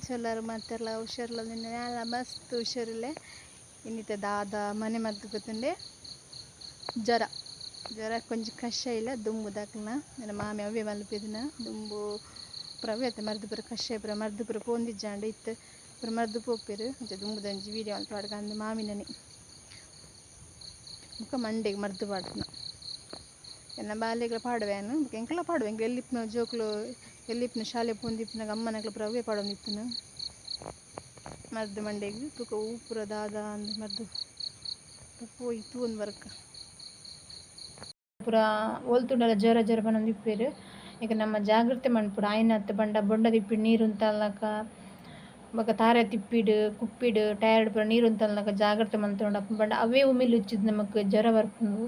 ಎಂಚೊಲ್ಲಾರು ಮಾತೆರ್ಲ ಹುಷಾರ್ಲ ಯಾನ್ಲ ಮಸ್ತ್ ಹುಷಾರಿಲ್ಲೆ. ಇನ್ನಿತ ದಾದ ಮನೆ ಮದ್ದು ಗೊತ್ತುಂಡೆ ಜ್ವರ ಜ್ವರ ಕೊಂಚ ಕಷಾಯ ಇಲ್ಲ ದುಂಬು ದಾಕ್ಲನ ನನ್ನ ಮಾಮಿ ಅವೇ ಮಲ್ಪೆದಿನ ದುಂಬು ಪೂರ ಅವೇ ಮರ್ದು ಪೂರ ಕಷಾಯ ಪೂರ ಮರ್ದು ಪೂರ ಪೋಂದಿಜ್ಜಾಂಡ ಇತ್ತು ಪೂರ ಮರ್ದು ಪೋಪೆರು ಅಂಚ ದುಂಬುದಂಜಿ ವೀಡಿಯೋ ಮಲ್ತ್ ಪಾಡ್ಕ ಅಂದ್ ಮಾಮಿನನೆ ಬೊಕ ಮಂಡೆಗ್ ಮರ್ದು ಪಾಡ್ಪುನ ಎನ್ನ ಬಾಲೆಗ್ಲ ಪಾಡುವೆ ಯಾನ್ ಬೊಕ ಎಂಕಲ ಪಾಡುವೆ ಎಂಕ್ ಎಲ್ಲಿಪ್ಪುನ ಜೋಕುಲು ಎಲ್ಲಿಪ್ಪುನ ಶಾಲೆ ಪೋಂದಿಪ್ಪುನಗ ಅಮ್ಮನಕ್ಲ ಪೂರ ಅವೇ ಪಾಡೊಂದಿತ್ತುನು ಮರ್ದು ಮಂಡೆಗ್ ತೂಕ ಒವು ಪೂರ ದಾದ ಅಂದ್ ಮರ್ದು ಪೋಯಿ ತೂವೊಂದು ಬರಕ ಪೂರ ಓಲ್ ತೂಂಡಲ ಜ್ವರ ಜ್ವರ ಪನೊಂದಿಪ್ಪೆರ್ ಇಕ ನಮ್ಮ ಜಾಗ್ರತೆ ಮನ್ಪೊಡು ಆಯಿನಾತ್ ಪಂಡ ಬೊಂಡ ದಿಪ್ಪಿಡ್ ನೀರು ಉಂತಾಲ್ನಕ ಬೊಕ ತಾರೆ ತಿಪ್ಪಿಡ್ ಕುಪ್ಪಿಡ್ ಟೈರ್ಡ್ ಪೂರ ನೀರು ಉಂತಾಲ್ನಕ ಜಾಗ್ರತೆ ಮಲ್ತೊಂಡ ಪಂಡ ಅವೇ ಉಮಿಲ್ ಉಚ್ಚಿದ್ ನಮಕ್ ಜ್ವರ ಬರ್ಪುಂಡು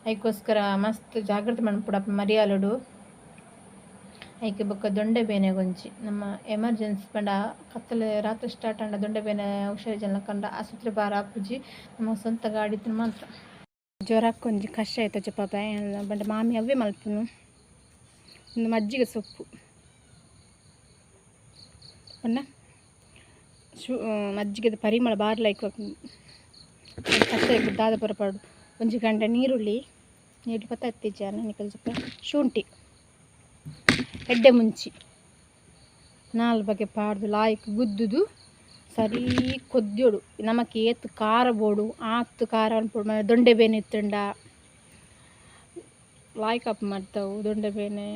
ಐಕೋಸ್ಕರ ಮಸ್ತ್ ಜಾಗ್ರತೆ ಮನ್ಪೊಡು ಅಪ್ಪ ಮರಿಯಾಲುಡು ಐಕೆ ಬೊಕ ದೊಂಡೆ ಬೇನೆ ಗೊಂಜಿ ನಮ್ಮ ಎಮರ್ಜೆನ್ಸಿ ಪಂಡ ಕತ್ತಲೆ ರಾತ್ರೆ ಸ್ಟಾರ್ಟ್ ಆಂಡ ದೊಂಡೆ ಬೇನೆ ಹುಷಾರಿಜ್ಜಂಡ ಕಂಡ ಆಸ್ಪತ್ರೆ ಬಾರ ಆಪುಜಿ ನಮ್ಮ ಸ್ವಂತ ಗಾಡಿ ಇತ್ತ್ಂಡ ಮಾತ್ರ. ಜ್ವರಕ್ಕೊಂಜಿ ಕಷಾಯ ತೋಜಪಾಪೆ ಪಂಡ ಮಾಮಿ ಅವೇ ಮಲ್ಪುನು ಉಂದು ಮಜ್ಜಿಗೆ ಸೊಪ್ಪು ಪಂಡ ಮಜ್ಜಿಗೆದ ಪರಿಮಳ ಬಾರಿ ಲಾಯ್ಕ್ ಆಪುಂಡು ಕಷಾಯಗ್ ದಾದ ಪೂರ ಪಾಡೊಡು ಒಂಜಿ ಗಂಟೆ ನೀರುಳ್ಳಿ ನೀರುಳ್ಳಿ ಪತ್ತ ಇತ್ತಿಜ್ಜಾನ ನಿಕಲ್ ಸ್ವಲ್ಪ ಶುಂಠಿ ಎಡ್ಡೆ ಮುಂಚಿ ನಾಲ್ ಬಗೆ ಪಾಡ್ದು ಲಾಯ್ಕ್ ಗುದ್ದುದು ಸರಿ ಕೊದ್ಯೋಡು ನಮಕ್ ಏತ್ ಖಾರ ಬೋಡು ಆತ್ ಖಾರ ಅನ್ಪೊಡು ದೊಂಡೆ ಬೇನೆ ಇತ್ತುಂಡ ಲಾಯ್ಕ್ ಆಪ್ ಮರ್ತವು ದೊಂಡೆ ಬೇನೆ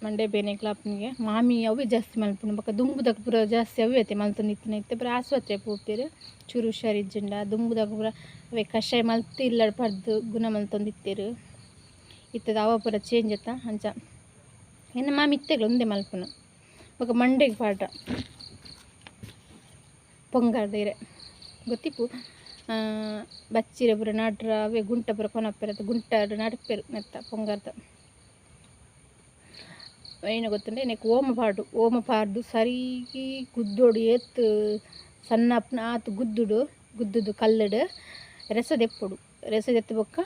ಮಂಡೆ ಬೇನೆಗ್ಲ ಆಪುನಿಗೆ ಮಾಮಿ ಅವೇ ಜಾಸ್ತಿ ಮಲ್ಪುನು ಬೊಕ ದುಂಬುದಕ್ ಪೂರ ಜಾಸ್ತಿ ಅವೇ ಅತೆ ಮಲ್ತೊಂದಿತ್ತಿನ ಇತ್ತೆ ಪೂರ ಆಸ್ಪತ್ರೆ ಪೋಪೆರ್ ಚೂರು ಹುಷಾರಿಜ್ಜಿಂಡ ದುಂಬುದಕ್ ಪೂರ ಅವೇ ಕಷಾಯ ಮಲ್ತ್ ಇಲ್ಲಡ್ ಪರ್ದ್ ಗುಣ ಮಲ್ತೊಂದಿತ್ತೆರ್ ಇತ್ತೆದ ಅವ ಪೂರ ಚೇಂಜ್ ಅತ್ತ ಅಂಚ ಎನ್ನ ಮಾಮಿ ಇತ್ತೆಗ್ಲ ಉಂದೆ ಮಲ್ಪುನು ಬೊಕ ಮಂಡೆಗ್ ಪಾಡ್ರ ಪೊಂಗಾರ್ದ ಇರೆ ಗೊತ್ತಿಪ್ಪು ಬಚ್ಚಿರೆ ಪೂರ ನಡ್ರ ಅವೇ ಗುಂಟ ಪೂರ ಕೊನಪ್ಪೆರ್ ಅತ್ತ ಗುಂಟ ನಡ್ಪೆರ್ ನೆತ್ತ ಪೊಂಗಾರ್ದ ಐನ ಗೊತ್ತುಂಡೆ ನೆಕ್ ಓಮ ಪಾಡು ಓಮ ಪಾಡ್ದು ಸರೀ ಗುದ್ದೋಡು ಏತ್ ಸಣ್ಣ ಆಪುನ ಆತ್ ಗುದ್ದುಡು ಗುದ್ದುದು ಕಲ್ಲುಡು ರೆಸ ದೆಪ್ಪೊಡು ರೆಸ ದೆತ್ತ್ ಬೊಕ್ಕ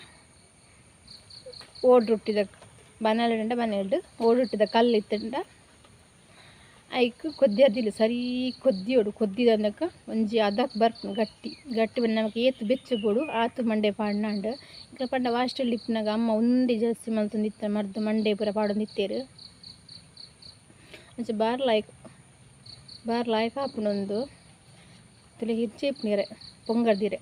ಓಡ್ರೊಟ್ಟಿದ ಬನಲೆಡುಂಡ ಬನಲೆಡ್ ಓಡುಟ್ಟಿದ ಕಲ್ಲು ಇತ್ತುಂಡ ಐಕ್ ಕೊದ್ದಿಯರ್ದಿಲ್ಲ ಸರಿ ಕೊದ್ದಿಯೋಡು ಕೊದ್ದಿದಂದಕ ಒಂಜಿ ಅದಕ್ ಬರ್ಪುಂಡು ಗಟ್ಟಿ ಗಟ್ಟಿ ಬನ್ನ ನಮಕ್ ಏತ್ ಬೆಚ್ಚ ಬೋಡು ಆತ್ ಮಂಡೆ ಪಾಡ್ನಾಂಡ್ ಇಕ್ಕ ಪಂಡ ಹಾಸ್ಟೆಲ್ ಇಪ್ಪುನಗ ಅಮ್ಮ ಉಂದೆ ಜಾಸ್ತಿ ಮಲ್ತೊಂದಿತ್ತ ಮರ್ದ್ ಮಂಡೆ ಪೂರ ಪಾಡೊಂದಿತ್ತೆರ್ ಅಂಚ ಬಾರ್ ಲಾಯ್ಕ್ ಬಾರ್ ಲಾಯ್ಕ್ ಆಪುಂಡು ಉಂದು ತುಲೆ ಹೆಚ್ಚೆ ಇಪ್ಪುನಿರೆ ಪೊಂಗರ್ದಿರೆ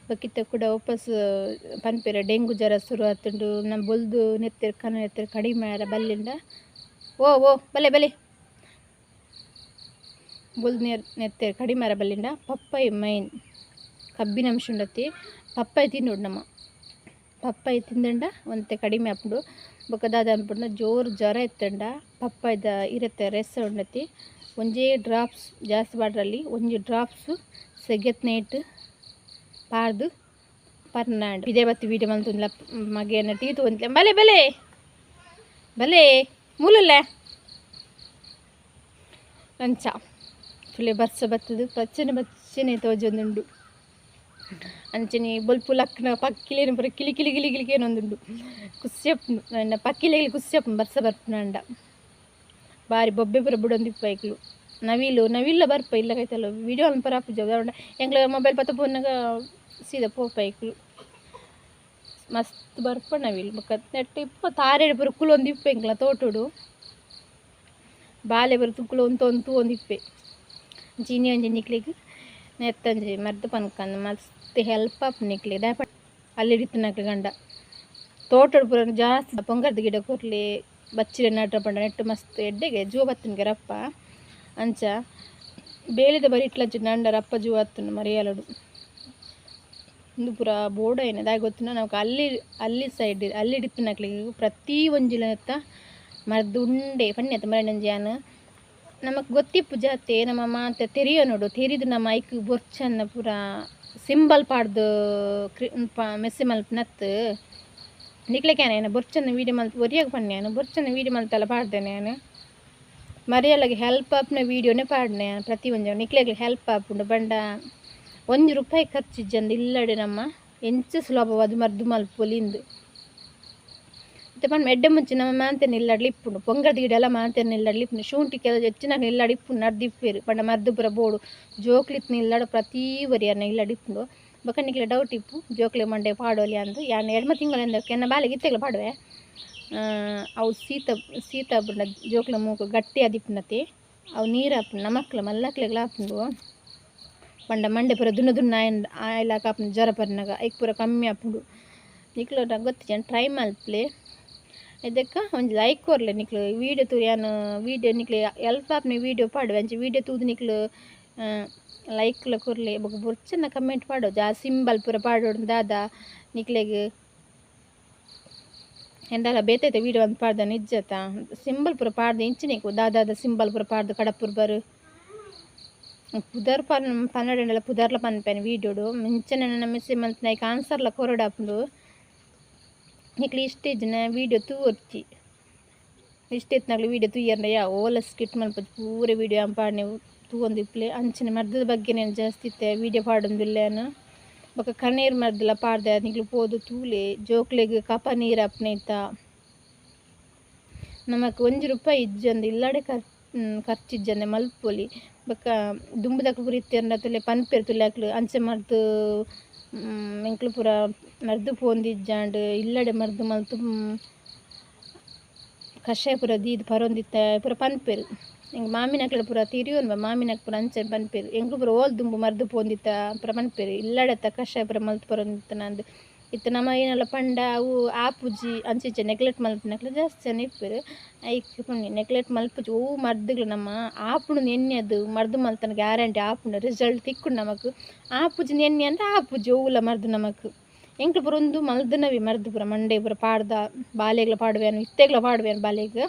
ಬೊಕ ಕೂಡ ವಾಪಸ್ ಪನ್ಪೆರ್ ಡೆಂಗು ಜ್ವರ ಸುರು ಆತುಂಡು ನಮ್ಮ ಬೊಲ್ದು ನೆತ್ತೆರ್ ಕನ ನೆತ್ತೆರ್ ಕಡಿಮೆ ಆಯೆರೆ ಬಲ್ಲಿಂಡ ಓ ಓ ಬಲೆ ಬಲೆ ಬೊಲ್ದು ನೆತ್ತೆರ್ ಕಡಿಮೆ ಆಯೆರೆ ಬಲ್ಲಿಂಡ ಪಪ್ಪಾಯಿ ಮೈನ್ ಕಬ್ಬಿನ ಅಂಶ ಉಂಡತಿ ಪಪ್ಪಾಯಿ ತಿನ್ನೋಡು ನಮ್ಮ ಪಪ್ಪಾಯಿ ತಿಂದಂಡ ಒಂತೆ ಕಡಿಮೆ ಆಪುಂಡು ಬೊಕ ದಾದ ಅನ್ಪುಂಡ ಜೋರು ಜ್ವರ ಇತ್ತುಂಡ ಪಪ್ಪಾಯಿದ ಇರೆತ ರೆಸ ಉಂಡತಿ ಒಂಜೇ ಡ್ರಾಪ್ಸ್ ಜಾಸ್ತಿ ಪಾಡ್ರಲ್ಲಿ ಒಂಜಿ ಡ್ರಾಪ್ಸ್ ಸೆಗೆತ್ ಪಾಡ್ದು ಪರ್ನಾಂಡ್ ಇದೇ ಬತ್ತಿ ವೀಡಿಯೋ ಮಲ್ತೊಂದುಲ್ಲ ಮಗೇನ ಟೀ ತೂವೊಂದಿಲ್ಲ ಬಲೆ ಬಲೆ ಬಲೆ ಮೂಲುಲ್ಲೆ ಅಂಚ ಫುಲ್ಲೆ ಬರ್ಸ ಬತ್ತದು ಪಚ್ಚನೆ ಪಚ್ಚನೆ ತೋಜೊಂದುಂಡು ಅಂಚನೆ ಬೊಲ್ಪು ಲಕ್ಕನ ಪಕ್ಕಿಲೇನು ಪೂರ ಕಿಲಿ ಕಿಲಿ ಕಿಲಿ ಕಿಲಿ ಕೇನೊಂದುಂಡು ಖುಷಿ ಆಪುಂಡು ಪಕ್ಕಿಲೆಗ್ ಖುಷಿ ಆಪುಂಡು ಬರ್ಸ ಬರ್ಪುನಾಂಡ ಬಾರಿ ಬೊಬ್ಬೆ ಪೂರ ಬುಡೊಂದಿಪ್ಪು ಐಕ್ಲು ನವಿಲು ನವಿಲ್ಲ ಬರ್ಪ ಇಲ್ಲ ಕೈತಲ್ಲ ವೀಡಿಯೋ ಪೂರ ಆಪುಜಿ ಎಂಕ್ಲ ಮೊಬೈಲ್ ಪತ್ತ ಪೋನಗ ಸೀದಾ ಪೋಪ ಐಕ್ಲು ಮಸ್ತ್ ಬರ್ಪ ನವಿಲು ಬೊಕ ನೆಟ್ಟ್ ಇಪ್ಪ ತಾರೆಡ್ ಪೂರ ಕುಲೊಂದಿಪ್ಪೆ ಎಂಕ್ಲ ತೋಟೊಡು ಬಾಲೆ ಪೂರ ಕುಲೊಂದು ತೂವೊಂದಿಪ್ಪೆ ಅಂಚ ಇನಿ ಒಂಜಿ ನಿಕ್ಲೆಗ್ ನೆತ್ತೊಂಜಿ ಮರ್ದ್ ಪನ್ಕಂದ್ ಮಸ್ತ್ ಹೆಲ್ಪ್ ಆಪುಂಡು ನಿಕ್ಲೆಗ್ ದಾಯೆ ಪಂಡ ಅಲ್ಲಿಡಿತ್ತಿನಕ್ಲ್ ಗಂಡ ತೋಟೊಡು ಪೂರ ಜಾಸ್ತಿ ಪೊಂಗರ್ದ ಗಿಡ ಕೊರ್ಲೆ ಬಚ್ಚಿರೆ ನಡ್ರ ಪಂಡ ನೆಟ್ಟ್ ಮಸ್ತ್ ಎಡ್ಡೆಗೆ ಜೂವ ಬತ್ತುಂಡು ರಪ್ಪ ಅಂಚ ಬೇಲಿದ ಬರಿಟ್ಲ ಅಂಡ ರಪ್ಪ ಜೂವ ಬತ್ತುಂಡು ಮರಿಯಲಡು ಉಂದು ಪೂರ ಬೋಡಾಯಿನ ದಾಯೆ ಗೊತ್ತುಂಡ ನಮಕ್ ಅಲ್ಲಿ ಅಲ್ಲಿ ಸೈಡ್ ಅಲ್ಲಿಡಿತ್ತಿನಕ್ಲೆಗ್ ಪ್ರತಿ ಒಂಜಿಲ ನೆತ್ತ ಮರ್ದ್ ಉಂಡೆ ಪನ್ಯತ ಮರಣಂಜಿ ಯಾನ್ ನಮಕ್ ಗೊತ್ತಿಪ್ಪು ಜಾತೆ ನಮ್ಮ ಮಾತ ತೆರಿಯೊನೊಡು ತೆರಿದು ನಮ್ಮ ಐಕ್ ಬೊರ್ಚನ್ನ ಪೂರ ಸಿಂಬಲ್ ಪಾಡ್ದು ಮೆಸ್ಸೆ ಮಲ್ಪುನತ್ತ್ ನಿಕ್ಲೆಗ್ ಯಾನ್ ಬೊರ್ಚನ್ನ ವೀಡಿಯೋ ಮಲ್ತ್ ಒರಿಯಗ್ ಪನ್ನೆ ಯಾನ್ ಬೊರ್ಚನ್ನ ವೀಡಿಯೋ ಮಲ್ತಲ ಪಾಡ್ದೇನೆ ಯಾನ್ ಮರಿಯಲಗ್ ಹೆಲ್ಪ್ ಆಪುನ ವೀಡಿಯೋನೆ ಪಾಡ್ನೆ ಯಾನ್ ಪ್ರತಿ ಒಂಜಿ ನಿಕ್ಲೆಗ್ ಹೆಲ್ಪ್ ಆಪುಂಡು ಪಂಡ ಒಂಜಿ ರೂಪಾಯಿ ಖರ್ಚು ಇಜ್ಜಂದೆ ಇಲ್ಲಡೆ ನಮ್ಮ ಎಂಚ ಸುಲಭವಾದ್ ಮರ್ದ್ ಮಲ್ಪೊಲಿ ಇಂದ್ ಇತ್ತೆ ಪಂಡ ಎಡ್ಡೆ ಮುಂಚಿ ನಮ್ಮ ಮಾಂತೆ ಇಲ್ಲಡ್ಲಿ ಇಪ್ಪುಂಡು ಪೊಂಗದ ಗಿಡ ಎಲ್ಲ ಮಾಂತೆ ಇಲ್ಲಡ್ಲಿ ಇಪ್ಪುಂಡು ಶುಂಠಿ ಕೆಲ ಹೆಚ್ಚಿನ ಇಲ್ಲಡ್ ಇಪ್ಪುಂಡು ನಡ್ದಿಪ್ಪೇರು ಪಂಡ ಮದ್ದು ಪೂರ ಬೋಡು ಜೋಕ್ಲಿತ್ನ ಇಲ್ಲಡ ಪ್ರತಿ ಒರಿಯರ್ನ ಇಲ್ಲಡ್ ಇಪ್ಪುಂಡು ಬೊಕ ನಿಕ್ಲೆ ಡೌಟ್ ಇಪ್ಪು ಜೋಕ್ಲೆ ಮಂಡೆ ಪಾಡೋಲಿ ಅಂದು ಯಾನ್ ಎಡ್ಮ ತಿಂಗಳಿಂದ ಕೆನ್ನ ಬಾಲೆಗ್ ಇತ್ತೆಗ್ಲ ಪಾಡುವೆ ಅವು ಶೀತ ಶೀತ ಬುಡ್ನ ಜೋಕ್ಲೆ ಮೂಕು ಗಟ್ಟಿ ಆದಿಪ್ಪುನತೆ ಅವು ನೀರು ಆಪುಂಡು ನಮಕ್ಲ ಮಲ್ಲಕ್ಲೆಗ್ಲ ಆಪುಂಡು ಪಂಡ ಮಂಡೆ ಪೂರ ದುನ್ನ ದುನ್ನ ಆಯ್ಲಾಕ ಆಪುಂಡು ಜ್ವರ ಬರ್ನಗ ಐಕ್ ಪೂರ ಕಮ್ಮಿ ಆಪುಂಡು ನಿಕ್ಲು ಗೊತ್ತಿಜ್ಜಿ ಟ್ರೈ ಮಲ್ಪುಲೆ ಇದಕ್ಕ ಒಂಜಿ ಲೈಕ್ ಕೊರ್ಲೆ ನಿಕ್ಲು ವೀಡಿಯೋ ತೂದು ಯಾನ್ ವೀಡಿಯೋ ನಿಕ್ಲೆ ಎಲ್ಪ್ ಆಪುನ ವೀಡಿಯೋ ಪಾಡುವೆ ಅಂಚ ವೀಡಿಯೋ ತೂದು ನಿಕ್ಲು ಲೈಕ್ಲ ಕೊರ್ಲೆ ಬೊಕ ಬೊರ್ಚಂದ ಕಮೆಂಟ್ ಪಾಡೋಜಿ ಆ ಸಿಂಬಲ್ ಪೂರ ಪಾಡೋಡು ದಾದ ನಿಕ್ಲೆಗ್ ಎಂದಾಲ ಬೇತೆ ವೀಡಿಯೋ ಒಂದು ಪಾಡ್ದ ನಿಜ್ಜತ ಸಿಂಬಲ್ ಪೂರ ಪಾಡ್ದು ಇಂಚಿನೆಕು ದಾದಾದ ಸಿಂಬಲ್ ಪೂರ ಪಾಡ್ದು ಕಡಪುರ್ ಬರು ಪುದರ್ ಪನ್ ಪನ್ನಡೆಂಡಲ ಪುದರ್ಲ ಪನ್ಪೇನೆ ವೀಡಿಯೋಡು ಮಿಂಚನೆ ನನ್ನ ಮಿಸ್ ಮಲ್ತ್ನ ಐಕ್ ಆನ್ಸರ್ಲ ಕೊರೊಡಾಪುಂಡು ನಿಕ್ಲು ಇಷ್ಟ ಇಜ್ಜಿನ ವೀಡಿಯೋ ತೂವೊರ್ಚಿ ಇಷ್ಟ ಇತ್ತಿನಕ್ಲು ವೀಡಿಯೋ ತೂಯರ್ಂಡ ಯಾ ಓಲ ಸ್ಕಿಪ್ ಮಲ್ಪೊಚ್ಚಿ ಪೂರ ವೀಡಿಯೋ ಯಾನ್ ಪಾಡ್ನೆ ತೂವೊಂದಿಪ್ಪುಲೆ ಅಂಚನೆ ಮರ್ದದ ಬಗ್ಗೆ ನಾನು ಜಾಸ್ತಿ ಇತ್ತೆ ವೀಡಿಯೋ ಪಾಡೊಂದುಲ್ಲೆ ಬೊಕ ಕಣ್ಣೀರ್ ಮರ್ದಲ ಪಾಡ್ದೆ ನಿಕ್ಲು ಪೋದು ತೂಲೆ ಜೋಕ್ಲೆಗ್ ಕಪ ನೀರು ಆಪುನೈತ ನಮಕ್ ಒಂಜಿ ರೂಪಾಯಿ ಇಜ್ಜಂದೆ ಇಲ್ಲಡೆ ಖರ್ಚು ಇಜ್ಜಂದೆ ಮಲ್ಪೊಲಿ ಬೊಕ ದುಂಬುದಕ್ಲು ಪೂರ ಇತ್ತೆರ್ಂಡ ತೂಲೆ ಪನ್ಪೆರ್ ತೂಲೆ ಅಕ್ಲು ಅಂಚ ಮರ್ದ್ ಎಂಕ್ಲು ಪೂರ ಮರ್ದ್ ಪೋವೊಂದಿಜ್ಜಾಂಡ್ ಇಲ್ಲಡೆ ಮರ್ದ್ ಮಲ್ತ್ ಕಷಾಯ ಪೂರ ದೀದ್ ಪರೊಂದಿತ್ತೆ ಪೂರ ಪನ್ಪೆರ್ ಎಂಕ್ ಮಾಮಿನಕ್ಲೆಡ ಪೂರ ತೆರಿಯೊನ್ವ ಮಾಮಿನಕ್ಲು ಪೂರ ಅಂಚನೆ ಪನ್ಪೆರ್ ಎಂಕ್ಲು ಪೂರ ಓಲ್ ದುಂಬು ಮರ್ದ್ ಪೋವೊಂದಿತ್ತ ಪೂರ ಪನ್ಪೆರ್ ಇಲ್ಲಡೆ ಕಷಾಯ ಪೂರ ಮಲ್ತ್ ಪರೊಂದಿತ್ತ ಇತ್ತೆ ನಮ ಏನಲ ಪಂಡ ಅವು ಆಪುಜಿ ಅಂಚ ಇಂಚ ನೆಗ್ಲೆಕ್ಟ್ ಮಲ್ಪುನಕ್ಲು ಜಾಸ್ತಿ ಜನ ಇಪ್ಪೆರ್ ಐಕ್ ಪನ್ನಿ ನೆಗ್ಲೆಕ್ಟ್ ಮಲ್ಪುಜಿ ಒವು ಮರ್ದುಲು ನಮ್ಮ ಆಪುಂಡು ಎನ್ನಿಯದು ಮರ್ದು ಮಲ್ತನ ಗ್ಯಾರಂಟಿ ಆಪುಂಡು ರಿಸಲ್ಟ್ ತಿಕ್ಕುಂಡು ನಮಕ್ ಆಪುಜಿ ಎನ್ನಿ ಅಂಡ ಆಪುಜಿ ಒವುಲ ಮರ್ದು ನಮಕ್ ಎಂಕ್ಲು ಪೂರ ಉಂದು ಮಲ್ದಿನವೇ ಮರ್ದು ಪೂರ ಮಂಡೆ ಪೂರ ಪಾಡ್ದ ಬಾಲೆಗ್ಲ ಪಾಡುವೆನು ಇತ್ತೆಗ್ಲ ಪಾಡುವೆನು ಬಾಲೆಗ್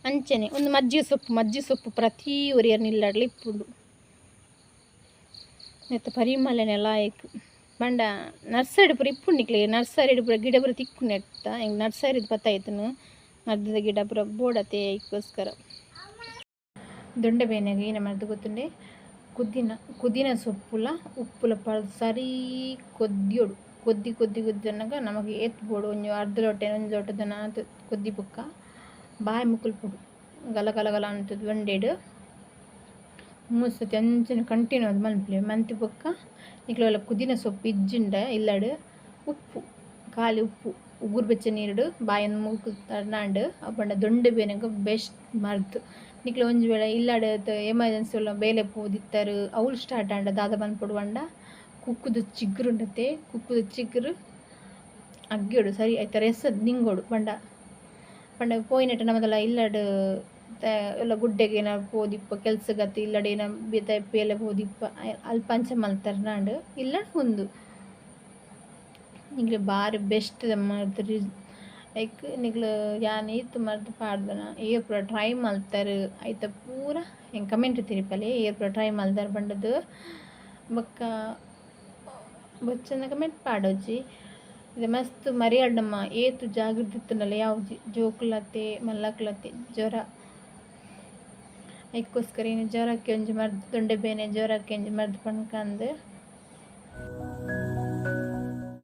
ಅಂಚನೆ ಒಂದು ಮಜ್ಜಿಗೆ ಸೊಪ್ಪು ಮಜ್ಜಿಗೆ ಸೊಪ್ಪು ಪ್ರತಿ ಒರಿಯರ್ನ ಇಲ್ಲಡ್ಲ ಇಪ್ಪುಂಡು ನೆತ್ತ ಪರಿಮಳನೆ ಲಾಯ್ಕ್ ಪಂಡ ನರ್ಸರಿ ಪೂರ ಇಪ್ಪುಂಡು ನಿಕ್ಲೆಗ್ ನರ್ಸರಿ ಪೂರ ಗಿಡ ಪೂರ ತಿಕ್ಕುಂಡು ನೆತ್ತ ಎಂಕ್ ನರ್ಸರಿದ ಪತ್ತಾಯ್ತುನು ಮರ್ದದ ಗಿಡ ಪೂರ ಬೋಡತೆ ಐಕ್ಕೋಸ್ಕರ ದೊಂಡೆ ಬೇನೆಗ್ ಏನ ಮರ್ದ್ ಗೊತ್ತುಂಡೆ ಕುದಿನ ಕುದಿನ ಸೊಪ್ಪುಲ ಉಪ್ಪುಲ ಪಾಡ್ದ್ ಸರಿ ಕೊದ್ದಿಯೊಡು ಕೊದ್ದಿ ಕೊದ್ದಿ ಕೊದ್ದಿ ಅನ್ನಗ ನಮಕ್ ಏತ್ ಬೋಡು ಒಂಜಿ ಅರ್ಧ ಲೋಟೆ ಒಂಜಿ ಲೋಟದನಾತ್ ಕೊದ್ದಿ ಬೊಕ್ಕ ಬಾಯಿ ಮುಕುಲ್ಪೊಡು ಗಲ ಗಲ ಗಲ ಅಂತದ್ ದೊಂಡೆಡ್ ಮೂಜಿ ಸರ್ತಿ ಅಂಚನೆ ಕಂಟಿನ್ಯೂ ಆದ್ ಮನ್ಪುಲೆ ಮಂತಿ ಬೊಕ್ಕ ನಿಕ್ಲೆ ಕುದಿನ ಸೊಪ್ಪು ಇಜ್ಜಿಂಡ ಇಲ್ಲಡ್ ಉಪ್ಪು ಖಾಲಿ ಉಪ್ಪು ಉಗುರು ಬೆಚ್ಚ ನೀರುಡು ಬಾಯಿನ್ ಮೂಕು ತರ್ನಾಂಡ್ ಅಪಂಡ ದೊಂಡೆ ಬೇನೆಗ್ ಬೆಸ್ಟ್ ಮರ್ದ್ ನಿಕ್ಲೆ ಒಂಜಿ ವೇಳೆ ಇಲ್ಲಡ್ ಎಮರ್ಜೆನ್ಸಿ ಉಲ್ಲ ಬೇಲೆ ಪೋದಿತ್ತರ್ ಅವ್ಲು ಸ್ಟಾರ್ಟ್ ಆಂಡ ದಾದ ಮನ್ಪೊಡು ಪಂಡ ಕುಕ್ಕುದ ಚಿಗುರು ಉಂಡತೆ ಕುಕ್ಕುದ ಚಿಗುರು ಅಗ್ಗಿಯೋಡು ಸರಿ ಐತ ರೆಸ ದಿಂಗೊಡು ಪಂಡ ಪಂಡ ಪೋಯಿನೆಟ್ ನಮದಲ ಇಲ್ಲಡ್ ಎಲ್ಲ ಗುಡ್ಡೆಗ್ ಏನ ಪೋದಿಪ್ಪ ಕೆಲ್ಸಗತ್ ಇಲ್ಲಡ್ ಏನ ಬೇತೆ ಬೇಲೆ ಪೋದಿಪ್ಪ ಅಲ್ಪ ಅಂಚ ಮಲ್ತರ್ನಾಂಡ್ ಇಲ್ಲಡ್ ಉಂದು ನಿಕ್ಲೆ ಬಾರಿ ಬೆಸ್ಟ್ ದ ಮರ್ದ್ ಐಕ್ ನಿಕ್ಲು ಯಾನ್ ಈತ್ ಮರ್ದ್ ಪಾಡ್ದನ ಏರ್ ಪೂರ ಟ್ರೈ ಮಲ್ತರ್ ಐತ ಪೂರ ಎಂಕ್ ಕಮೆಂಟ್ ತೆರಿಪಾಲೆ ಏರ್ ಪೂರ ಟ್ರೈ ಮಲ್ದರ್ ಪಂಡುದು ಬೊಕ್ಕ ಬೊಚ್ಚಂದ ಕಮೆಂಟ್ ಪಾಡೊಡ್ಚಿ ಇದು ಮಸ್ತ್ ಮರಿಯಲ್ಡಮ್ಮ ಏತ್ ಜಾಗ್ರತೆ ಇತ್ತುಂಡಲ ಯಾವುಜಿ ಜೋಕುಲತೆ ಮಲ್ಲಕ್ಲತೆ ಜ್ವರ ಐಕ್ಕೋಸ್ಕರ ಇನಿ ಜ್ವರಕ್ಕೆ ಒಂಜಿ ಮರ್ದ್ ದೊಂಡೆ ಬೇನೆ ಜ್ವರಕ್ಕೆ ಒಂಜಿ ಮರ್ದ್ ಪನ್ಕಂದ್.